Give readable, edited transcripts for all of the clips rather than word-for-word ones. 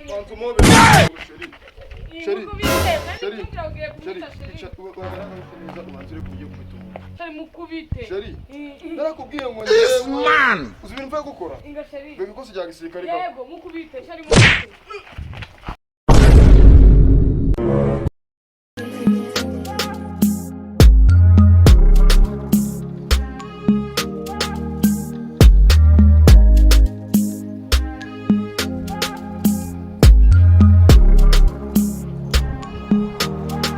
Banza umobere, chérie. Chérie. Mukubite. Chérie. Nari ugiye Chérie, kumwica, chérie. ica uhagarara neza, ubanze urebe ugiye gukubita umuntu. Chérie, mukubite. Chérie. Mm. Narakubwiye ngo This njyewe man! uzi ibintu mvuye gukora? Inga, chérie. Mbega ikosi rya gisirikare kaba. Yego, mukubite, chérie, mukubite.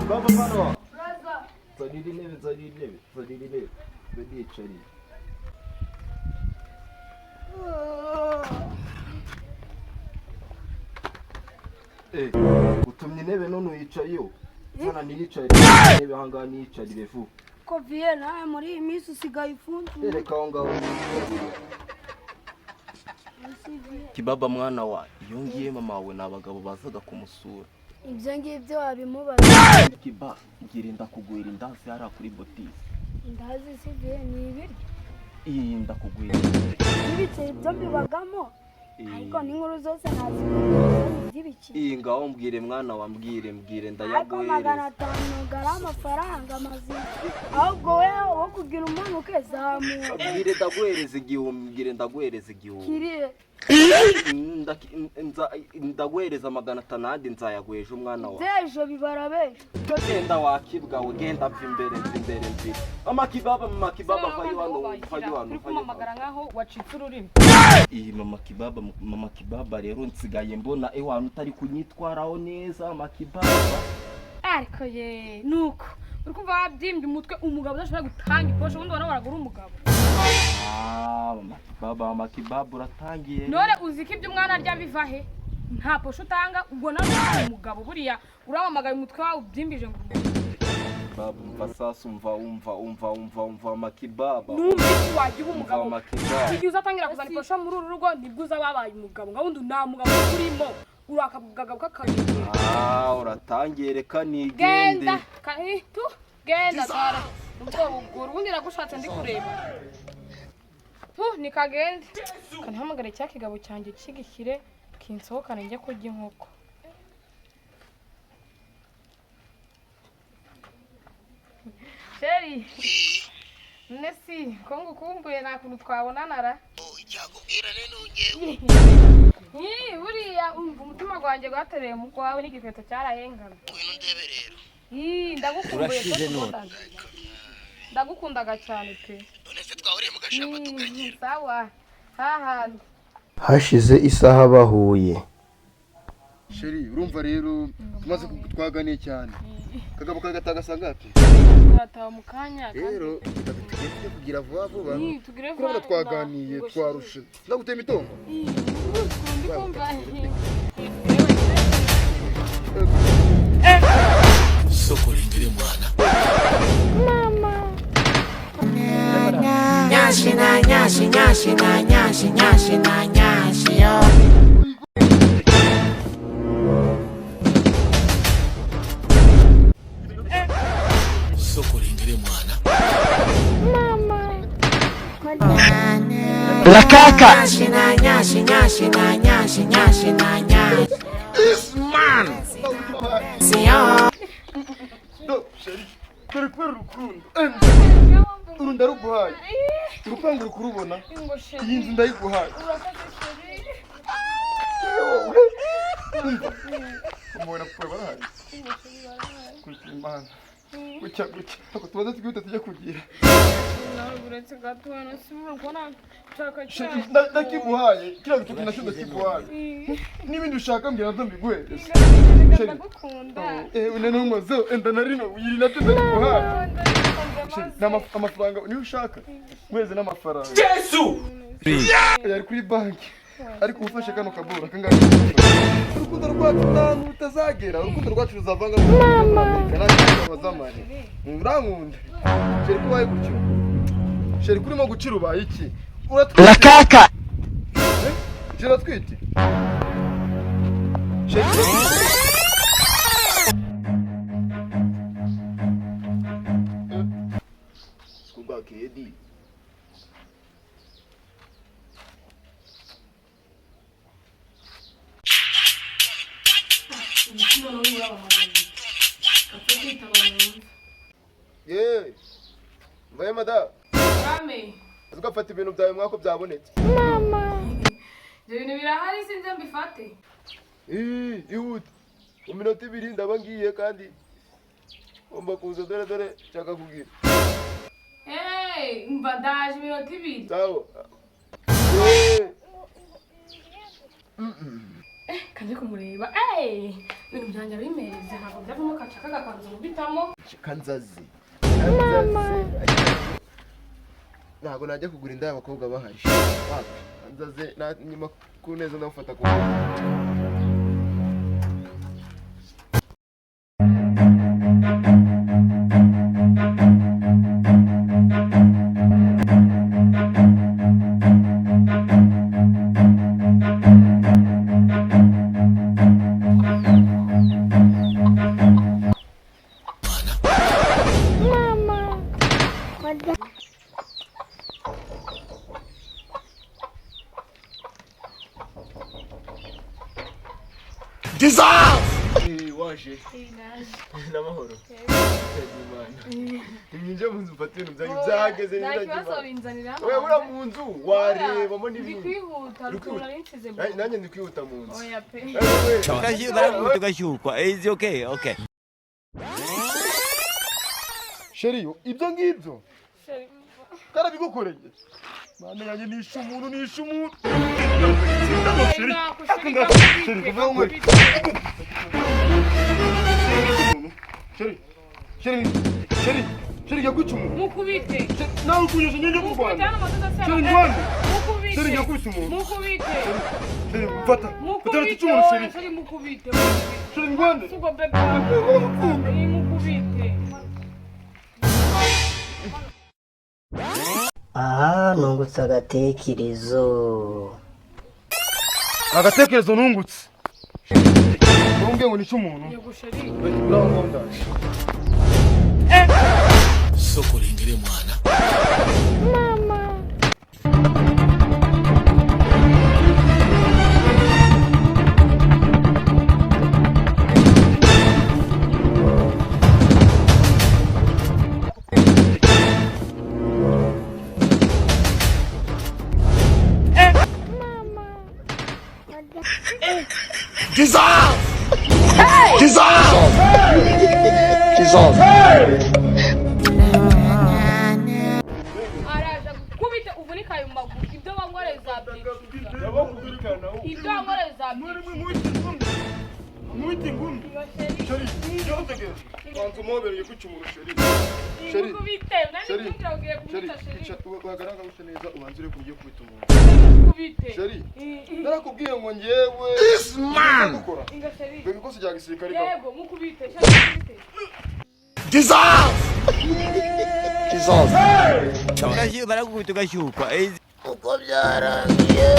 Baba mwana, zanira intebe, zanira intebe, zanira intebe, ndiyicariye. Eh, utumye intebe none uyicayeho. Zana niyicarire intebe ahangaha, niyicarire vuba. Koviye, nawe muri iyi minsi usigaye ufunze. Reka aho ngaho. Kibaba mwana wa, iyo ngiye mama wawe ni abagabo bazaga kumusura. Ibyo ngibyo wabimubaza. Kiba, ngira ndakugwira indazi hariya kuri botisi. Ndazi siviye, ni ibiryo. Iyi ndakugwira. N'ibiceri byo mbibagamo, ariko n'inkuru zose nazikubwira iby'ibiceri. Iyi ngaho mbwire mwana wa, mbwire, mbwire. Ariko magana Ndayaguhereza. atanu ntabwo ari amafaranga mazima, ahubwo wowe wo kugira umanuke zamuka. Mbwire ndaguhereza 1000, mbwire ndaguhereza 1000. Kiriye. Ndaguhereza 500 andi nzayaguheje umwana wawe. By'ejo bibara b'ejo. Genda wakibwa we, genda, mva imbere, mva imbere, mva. Mama Kibaba, mama Kibaba, vayo hano, vayo hano. Uri Vayo kumpamagara hano. nkaho wacitse ururimi. Iyi mama Kibaba, mama Kibaba, rero nsigaye mbona ewana utari kunyitwaraho neza, mama Kibaba. Ariko ye, nuko uri kumva wabyimbye umutwe, umugabo udashobora gutanga iposho, ubundi ubona waragura umugabo. Ah, mama Kibaba, mama Kibaba, uratangiye. None uzi ko ibyo umwana arya biva he? Nta posho utanga, ubwo nawe uri umugabo, buriya uramamagaye umutwe wawe ubyimbije ngo Kibaba, umva sasa, umva, umva, umva, umva, umva, mama Kibaba. Numva iki wajya uba Umva umugabo. mama Kibaba. Igihe uzatangira kuzana iposho muri uru rugo, nibwo uza wabaye umugabo. Ngo wundi nta mugabo urimo, uri akagabo k'akayungiro. Ah, uratangiye, reka nigende. Genda tu genda tara ubwo bugura, ubundi nagushatse ndi kureba tu nikagende. Kanihamagare cya kigabo cyanjye kigishyire kinsohokane njye kurya inkoko. Chérie, nesi ko ngukumbuye, nta kuntu twabonana ra? Icyakubwira rero ngewe. Ii, buriya umva umutima gwanjye gwatereye mu gwawe n'igikweto cyarahengamye. Ngwino ndebe rero. Ii, ndagukumbuye. Urashize pe, none. Ndagukundaga cyane pe. None se twahuriye mu gashamba tukagera? Sawa, hahandi. Hashize isaha bahuye. Chérie, urumva rero tumaze twaganiye cyane. Kagabo kawe gataga sangapi? Turataha mu kanya kandi. Rero reka tugende tujye kugira vuba vuba. Ii, tugire Kurabona vuba. twaganiye twarushe. Ndagutema imitungo. Ii, ndi kumva. Soko lingire mwana. Nyashi na nyashi nyashi na nyashi nyashi na nyashi yo. Soko lingire mwana. Rakaka. Nyashi na nyashi nyashi na nyashi nyashi na nyashi. This man! Yo. Do, chérie. Dore kubera urukundo. Uru ndaruguhaye. Urupangu uri kurubona. Ngo chérie. Iyi nzu ndayiguhaye. Urakoze, chérie. Umva. Umubona papa barahari. Kurikira Imana. Gucya gucya. Ntabwo tubanza twihute tujye kugira. Nawe uretse gato hano si kubona nshaka Chérie, cyane. ndakiguhaye. Kiriya gitoki nacyo ndakiguhaye. N'ibindi ushaka mbwira nabyo mbiguhereze. Chérie. Ndagukunda. Eh, une n'umaze enda na rino yiri nacyo ndakiguhaye. Ndagukunze. Chérie, Maze. Amafaranga niyo ushaka. Mweze n'amafaranga. Yesu! Yari kuri banki. Ariko ufashe kano kabura akangaka. Urukundo rwacu nta hantu rutazagera. Urukundo rwacu ruzavanga muri Amerika natwe abazamare. Urankunda. Chérie, ko ubaye gutyo. Chérie, kurimo gucira ubaye iki? Uratwite. Rakaka. Chérie, uratwite. Chérie, uratwite. Kubwa kedi. Umutima n'ubu urabahamagaye. Gapfa kwitaba numve. Yeee mbaye madamu. Kame. Ugafata ibintu byawe mwako byabonetse. Ibyo bintu birahari, sinze mbifate. Ii, ihute, mu minota 2 ndaba ngiye kandi ngomba kuza. Dore dore nshaka kubwira. Hey, mva ndaje iminota 2. Sawa. Yeee. Kanjye kumureba. Hey, ibintu byanjye abimereze ntabwo byavamo kacaka gakanzu gubitamo. Kanzazi, ntabwo najya kugura inda y'abakobwa bahari. Wapi, kanzaze nyuma ku neza ndamufata ku ngufu. Waje n'amahoro. Nimwinjire mu nzu mfate ibintu byanyu byahageze. Nta kibazo, binzanira. Oya, buriya mu nzu warebamo Ndi n'ibindi. kwihuta, Uri ukuntu nari nsize. Nanjye ndi kwihuta mu nzu. Oya pe. Tugashyukwa. Is okay, okay. Chérie, ibyo ngibyo Chérie, karabigukoreye. Mana yanjye, nishe umuntu, nishe umuntu. Chérie, chérie, Chérie, kuva nkwe. Chérie, chérie, chérie, chérie, yakwica umuntu. Mukubite. Nawe ukunyuze nyine mu Mukubite Rwanda. hano amadoda. Chérie, ndwane. Mukubite. Chérie, yakubise umuntu. Mukubite. Chérie, mfata. Mfata. Mukubite. Tica umuntu. Oya. Chérie. Chérie, mukubite. Chérie, ndwane. Sugo bebe. Mukubite. Aha nungutse agatekerezo. Agatekerezo nungutse. Ntumbwiye ngo nice umuntu. Yego chérie. Uraho ngaho ndaje. Sokolengere mwana. Araza gukubita uvunika ayo maguru. Ibyo wankoreye uzabyicuza. Ibyo wankoreye uzabyicuza. Mwite ingumi. Iyo chérie. Chérie, njyewe utegereje. Banza umuhobereye kwica umuntu, chérie. Chérie. Mukubite. Nani Chérie. kugira ugiye Chérie, kumwita chérie. uhagarara gutya neza, ubanze urebe ugiye kubita umuntu. Mukubite. Chérie. I- Narakubwiye ngo njyewe. This man. Gukora. Inga chérie. Dore ikosa rya gisirikare ga. Yego, mukubite. Chérie, mukubite. Barakubita ugashyukwa. Uko byarangiye.